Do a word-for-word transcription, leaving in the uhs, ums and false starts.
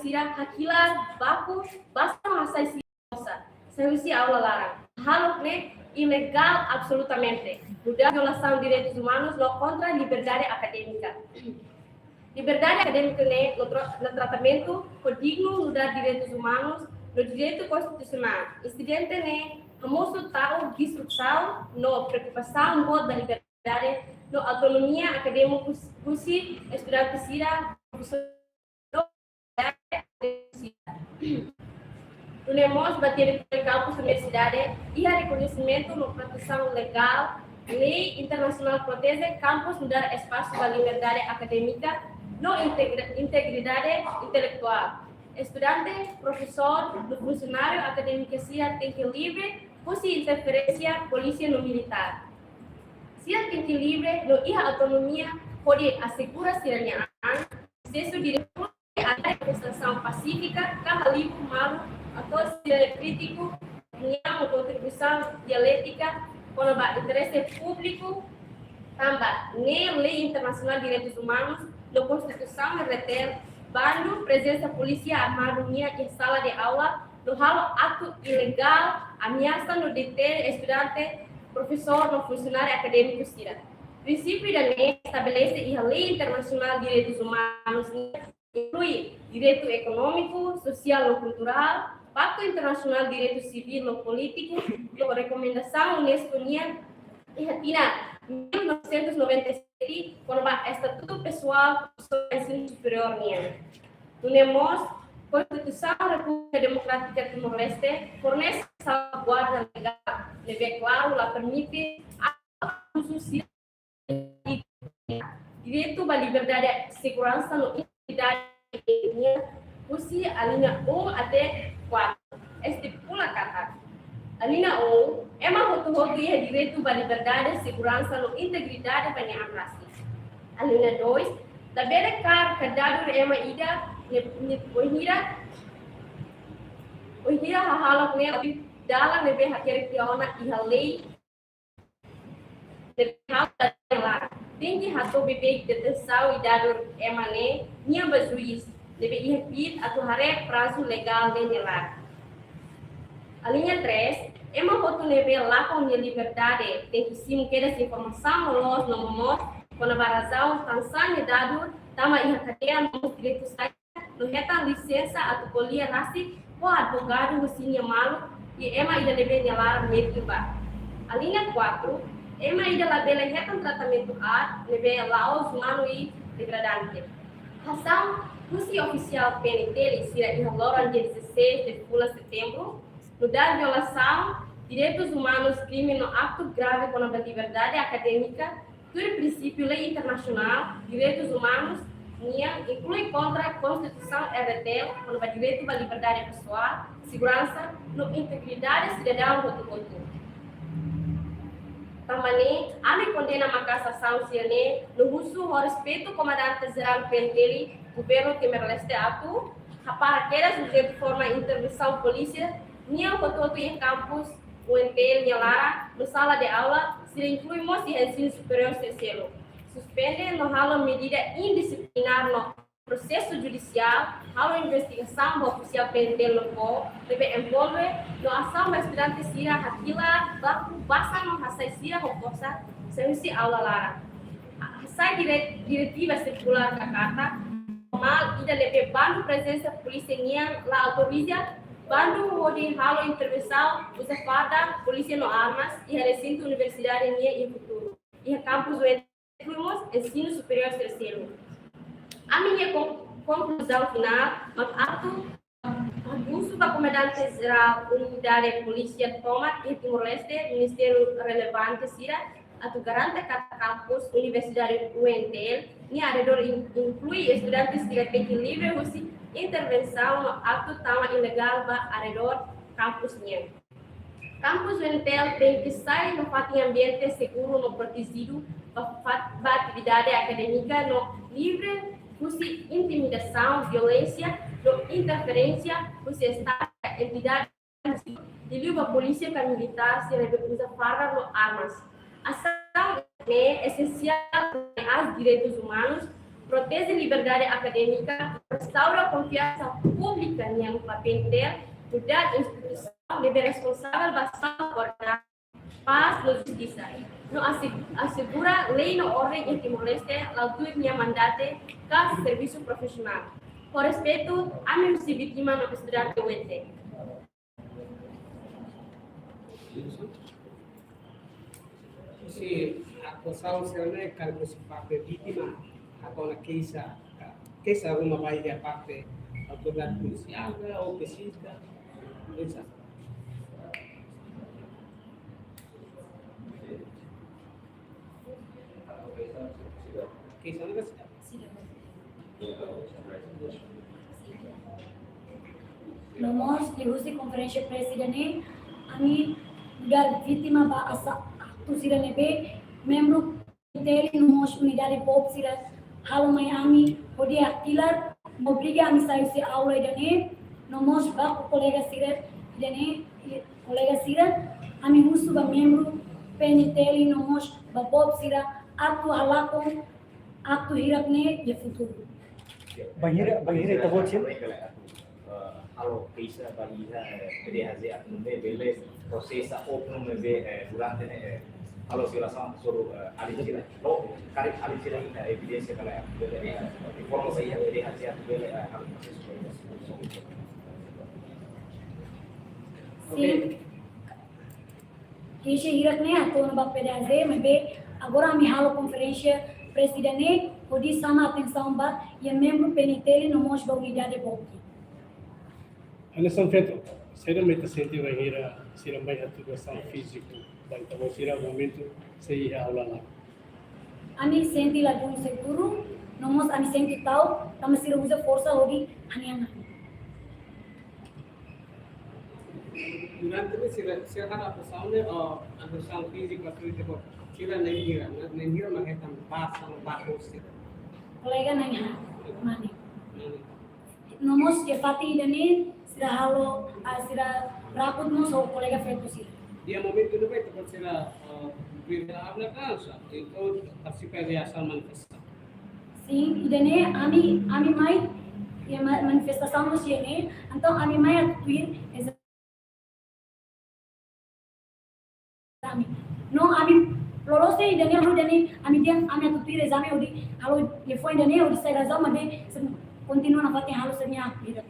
sira hakilar, baku, basa no hasai sira ho forsa, sai husi aula laran. Hahalok ne'e ilegál absolutamente, nu'udar violasaun direitus umanus no kontra liberdade akadémika. Liberdade akadémika ne'e no tra-, no tratamentu ho dignu nu'udar direitus umanus no direitu konstitusionál. Insidente ne'e hamosu tau destruisaun no preokupasaun boot ba liberdade no autonomia akadémiku husi estudante sira, profesór, nune'e mós ba territóriu kampus universidade iha rekoñesimentu no protesaun legál. Lei internasionál proteje kampus nu'udar espasu ba liberdade akadémika no integra-, integridade intelektuál. Estudante, profesór no funsionáriu akadémiku sira tenke livre husi interferénsia polísia no militár. Sira tenke livre no iha autonomia hodi asegura sira-nia an, asesu direitu a manifestasaun pasífika, ka halibur malu, atu sira krítiku, ninia kontribuisaun dialétika kona-ba interese públiku, tanba ne'e lei internasionál direitus umanus no konstituisaun R D T L bandu prezensa polísia armadu nian iha sala de aula no halo aktu ilegál, ameasa no detén estudante, profesór no funsionáriu akadémiku sira. Prinsípiu ida-ne'e estabelese iha lei internasionál direitus umanus nian, inklui direitu ekonómiku, sosiál no kulturál, Paktu Internasionál Direitu Sivíl no Polítiku, no rekomendasaun UNESCO nian iha tinan mil novecentos noventa e sete kona-ba estatutu pesoál profesór ensinu superiór nian. Nune'e mós, Konstituisaun Repúblika Demokrátika Timor-Leste fornese salvaguarda legál ne'ebé klaru la permite abuzu sira direitu ba liberdade, seguransa no integridade nian husi alínea um até quatro. Estipula katak, alínea um, ema hotu-hotu iha direitu ba liberdade, seguransa no integridade ba nia an rasik. Alínea dois, labele kaer ka dadur ema ida ne'e, ne'e, wainhira, wainhira hahalok ne'e dalan ne'ebé hakerek tiha ona iha lei, ne'ebé halo dalan. Tenke hato'o beibeik detensaun i dadur ema ne'e nian ba juís ne'ebé iha piit atu haree prazu legál ne'e nia laran. Alínea três, ema hotu ne'ebé lakon nia liberdade tenke simu kedas informasaun loloos no momoos kona-ba razaun tansá nia dadur tama iha kadeia no mós direitu sai no hetan lisensa atu ko'alia rasik ho advogadu husi nia maluk i ema ida ne'ebé nia laran metin ba. Alínea quatro, ema ida labele hetan tratamentu aat ne'ebé la'ós umanu i degradante. Hanesan husi ofisiál P N T L sira iha loron dia dezasseis de fulan setembru, nu'udar violasaun direitus umanus, krime no aktu grave kona-ba liberdade akadémika, tuir prinsípiu lei internasionál direitus umanus nian, inklui kontra Konstituisaun R D T L kona-ba direitu ba liberdade pesoál, seguransa no integridade sidadaun hotu-hotu. Tanba ne'e, ami kondena maka'as asaun sira-ne'e no husu ho respeitu Komandante Jerál P N T L, Governu Timor-Leste atu hapara kedas urjente forma intervensaun polísia nian hotu-hotu iha kampus U N T L nia laran no sala de aula, sira inklui mós iha ensinu superiór sira seluk. Suspende no halo medida indisiplinár no prosesu judisiál, halo investigasaun ba ofisiál P N T L no P O ne'ebé envolve no asaun ba estudante sira hakilar, baku, basa no hasai sira ho forsa sai husi aula laran. Hasai dire-, diretiva sirkulár ka karta formal ida ne'ebé bandu prezensa polísia nian la autoriza bandu hodi halo intervensaun uza farda polísia no armas iha resintu universidade nian iha futuru, iha kampus U N T L, inklui mós ensinu superiór sira seluk. Ami-nia kon-, konkluzaun finál mak atu husu ba Komandante Jerál Unidade Polísia tomak iha Timor-Leste, ministériu relevante sira atu garante katak kampus Universidade U N T L nia arredór in-, inklui estudante sira tenke livre husi intervensaun no aktu tama ilegál ba arredór kampus nian. Kampus U N T L tenke sai no fatin ambiente seguru no protejidu ba fat-, ba atividade akadémika no livre husi intimidasaun, violénsia no interferénsia husi Estadu ka entidade, liuliu ba polísia ka militár sira ne'ebé uza farda no armas. Asaun ne'e esensiál ba direitus umanus, proteje liberdade akadémika, restaura konfiansa públiku nian ba PNTL, nu'udar instituisaun ne'ebé responsavel ba salvaguarda pás no justisa, no ase-, asegura lei no orden iha Timor-Leste, la tuir nia mandatu ka servisu profisionál. Ho respeitu, ami husi vítima no estudante U N T. Husi akuzasaun sira-ne'e, karik husi parte vítima, atu halo keixa, keixa ruma ba iha parte autoridade polisiál, ou P C I, ka, keixa. Keixa ne'e ka sida? No mós liuhusi konferénsia prensa ida-ne'e, ami nu'udar vítima ba asaku sira ne'ebé membru PNTL no mós unidade BOB sira halo mai ami, hodi hakilar, no obriga ami sai husi aula ida-ne'e, no mós baku kolega sira ida-ne'e, kolega sira, ami husu ba membru PNTL no mós ba BOB sira atu halakon aktu hirak ne'e iha futuru. Bainhira, bainhira ita-boot sira, eh, halo keixa ba iha, eh, PDHJ atu nune'e bele prosesa oknum ne'ebé, eh, durante ne'e, eh, halo violasaun, hasoru, eh, alin sira. No karik alin sira iha evidénsia ka lae, bele, eh, informa ba iha PDHJ atu bele, eh, halo prosesu. Sin. Keixa hirak ne'e hato'o ona ba PDHJ, maibé agora ami halo konferénsia prensa ida-ne'e, hodi xama atensaun ba iha membru PNTL no mós ba unidade BOB. Hanesan feto, saida mak ita sente bainhira sira mai hatudu asaun fíziku ba ita-boot sira momentu sei iha aula laran? Ami sente ladún seguru, no mós ami sente ta'uk, tanba sira uza forsa hodi hanehan ami. Durante ne'e sira, sira halo akuzasaun ne'e, oh, agresaun fíziku, ba sira, sira na'in hira, na'in hira mak hetan ba, sama ba sira. Kolega na'in haat, mane. Mane. No mós iha fatin ida-ne'e, sira halo, ah, sira rakut mós ho kolega feto sira. Iha momentu ne'ebá ita-boot sira, eh, bira abla kansa, entaun partisipa iha asaun manifestasaun. Sin, ida-ne'e ami, ami mai iha ma-, manifestasaun mós iha ne'e, entaun ami mai atu tuir ezame. No ami loloos ida-ne'e, ida-ne'e, ami dehan ami atu tuir ezame hodi halo liafuan ida-ne'e hodi sai razaun maibé sira kontinua nafatin halo sira-nia vida.